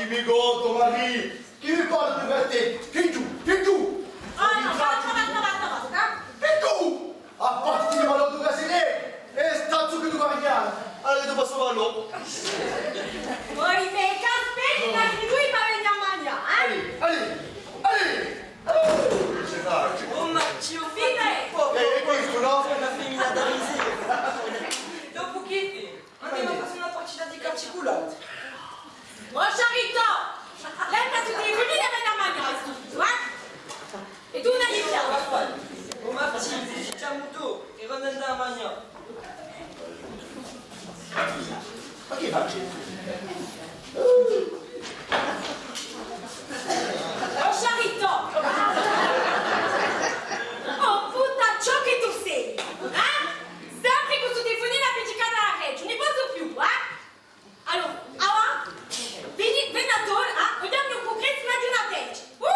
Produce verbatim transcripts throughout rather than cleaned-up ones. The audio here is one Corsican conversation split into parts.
Mi contu, Marì, chì mi parli di fratelli? Figliu, figliu! Ah, nò, basta, basta, basta, basta! Figliu! À parte di male, tù casini, è statu chì tù guardiani, allora tù passi male. Voi me caspetti, ma chì tù mi veni à manghjà, eh? Allez, allez, allez! Oh, ma zì, o figliu! Eh, è questu, nò? Una femmina da risiri. Dopu chì femu? Andemu à fà una partita di calci cù l'altri. O Sciaritò! Letta stu telefuninu è veni à manghjà, eh? È tù ùn hai chjama. O Martì, ti chjamu tù, è quandu andemu à manghjà? Ma chì faci? O Sciaritò! O putacciò chì tù sì! Eh? Sempri cù stu telefuninu appiccicatu à a reghja, ùn ne possu più, eh? Allora, avà, veni, veni à torna, eh? Guadagnu un cucrezzu di una testa. Uh!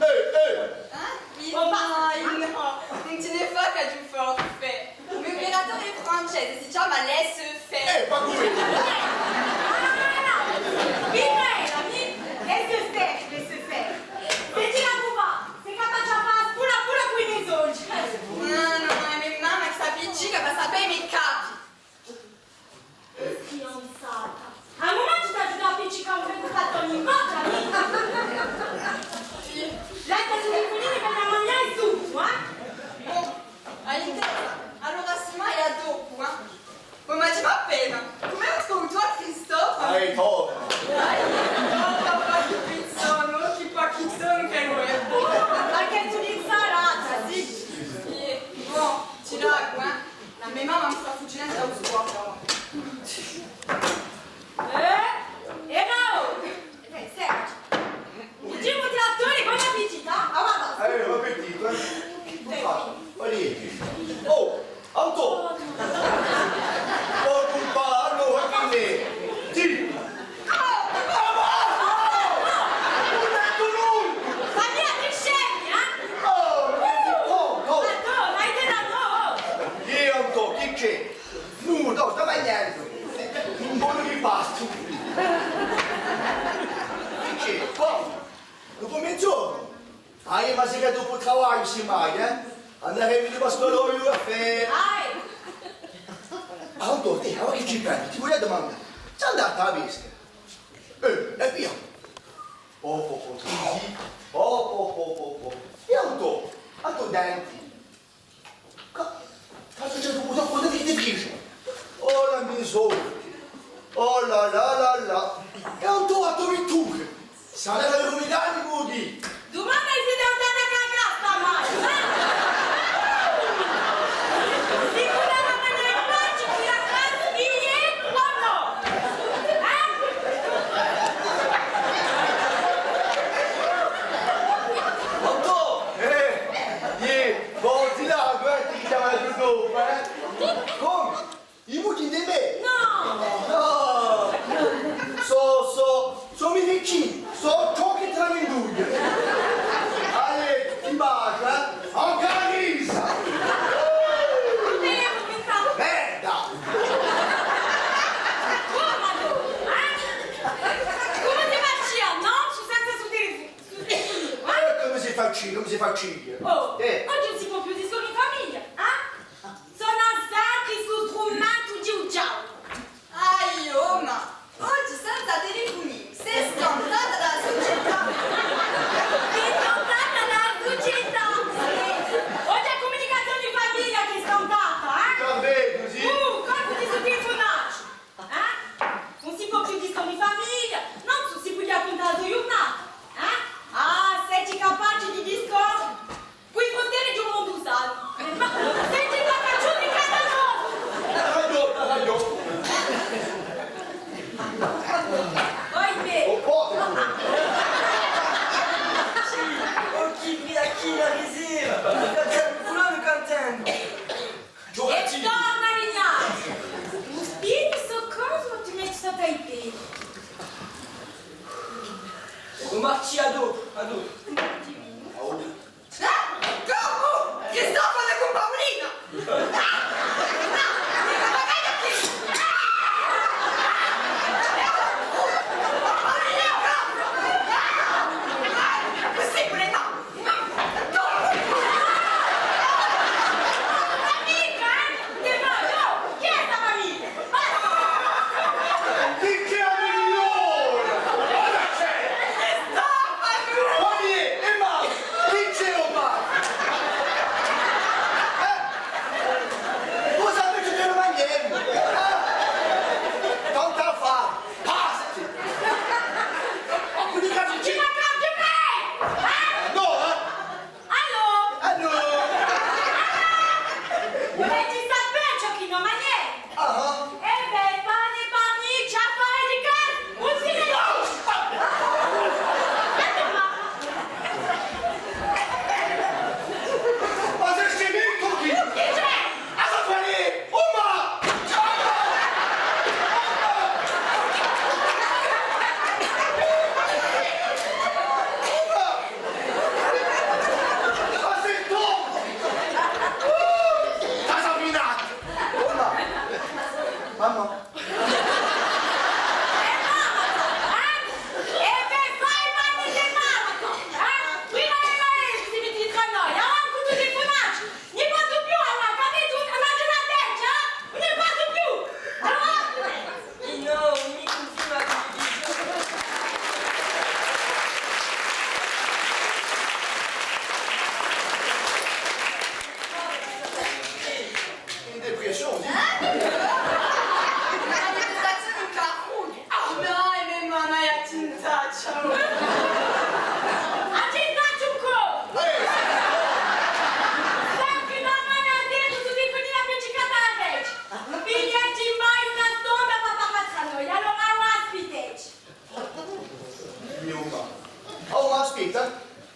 Eh, eh! Eh? Oh, ma, ma nò, ùn ti ne fà chè di un forfait. U me operatore hè francese, si chjama Laissez-faire. Eh, ma cumu? Eh, ah, nò, nò. Mi prega, mi, laissez-faire, laissez-faire. Senti una bufa, sì capace à fà a spula puru cù i me soldi. Ah, nò, ma hè me mamma chì s'appiccica pà sapè i me capi. Fidanzata. À un mumentu t'aghju da appiccicà un bellu pattone in bocca, mì! Letta stu telefuninu è veni à manghjà subbitu, eh? Oh, hai intesu? Allora sì, ma è à dopu, eh? Oh, ma dì mi appena, cumu hè u to, Cristofanu? Ai, povera! Ai, povera, chì pizzonu, chì pacchittonu ch'ellu hè! Ma chì insalata, sì! Iè, bò, ti lacu, eh? A me mamma mi stà fuggendu da u sguardu. Eh? Era! Eh, senti. Dicimu, direttore, bon appetito, eh? Ah, guarda. Eh, bon appetito, eh? Chì tù fai? Guarda. Oh, Antò! Oh, cumpà, allora, chì n'hè? Dì! Ah, basta! Ùn dettu nulla! Ma mì, chì scemi, eh? Oh, oh, oh! Antò, ma dì, nò! Iè, Antò, chì c'hè? Nò, nò, stò magnendu. Un bon ripastu. Chì c'hè? Bon. Dopu meziornu. Ah, ma sì chì dopu u travagliu, sì mai, eh? Andaremu di pascalò à u caffè. Dai! Ah, Antò, tè, avà chì ci prendi? Ti vulia dumandà. Sì andatu à a pesca? Eh, è via. Oh, oh, oh, sì, sì. Oh, oh, oh, oh, oh. È Antò, à i to denti. Ca-, ca succedi un pocu, cosa ti, ti dici? Oh, la miseria! Oh, là, là, là, là! È Antò, a to vittura! Sarà da ruminà, o chì? Dumanda s'è t'hà datu a cassa, mai, eh? Sì, puru a manghjà in pace, ti la cassa, iè o nò? Eh? Antò! Eh! Iè! Bon, ti lacu, eh, ti chjamu dopu, eh? Cumu? I mughji di mè? Nò! Nò! Sò, sò, sò i me vicini, sò ciò chì ti ne induie. Allez, ti basgiu, eh? Ancu a risa! Merda! Oh, Madonna, eh? Cumu ti facia, nò? Senza stu telefu-, stu telefuninu, eh? Eh, cumu si facia, cumu si facia? Oh, eh. Oghje ùn si pò più discorre in famiglia, eh? Sona sempri stu strumentu di u diavulu. Aiò, ma oghje senza telefuninu, sè scantata da a sucetà. Sè scantata da a sucetà. Oghje a cumunicazione di famiglia chì hè scantata, eh? Capite, sì? Uh, colpu di stu telefunacciu, eh? Ùn si pò più discorre in famiglia, nò, ùn si pò più raccuntà a so ghjurnata, eh? Ah, seti capaci di discorre? Cù i fruttelli di u mondu sanu. Ma seti, ma cacciuti in casa nostra! Hai ragiò, hai ragiò. Oimè! Oh, oh. Sì, oh, chì grida, chì la risira! Cantenu, fulanu cantenu! È torna à Vignaghju! U spiritu soccorsu ti metti sottu à i pedi! O Martì, à dopu, à dopu! Ah, cumu? Cristofanu cù Paulina! Ah! Ah! Ma guarda quì! Ah! Accittacci un colpu! Sacchi da mane à drentu, sò divenuta appiccicata à a vechja! Pigliate in manu una stonda pà parlà trà noi, allora ora aspittate! Mì, o mà. O mà, aspetta!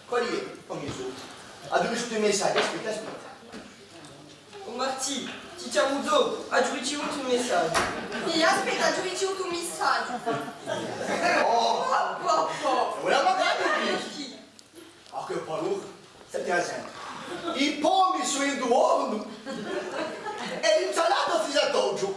Quale hè? O Mì, sò. Aghju ricevutu un messaghju, aspetta, aspetta. O Martì, ti chjamu dopu, aghju ricevutu un messaghju. Iè, aspetta, aghju ricevutu un messaghju. Oh! Po, po, po. È ora magari. Ah, chì paura! Stati à sente. I pomi sò in u fornu è l'insalata si s'attogghju.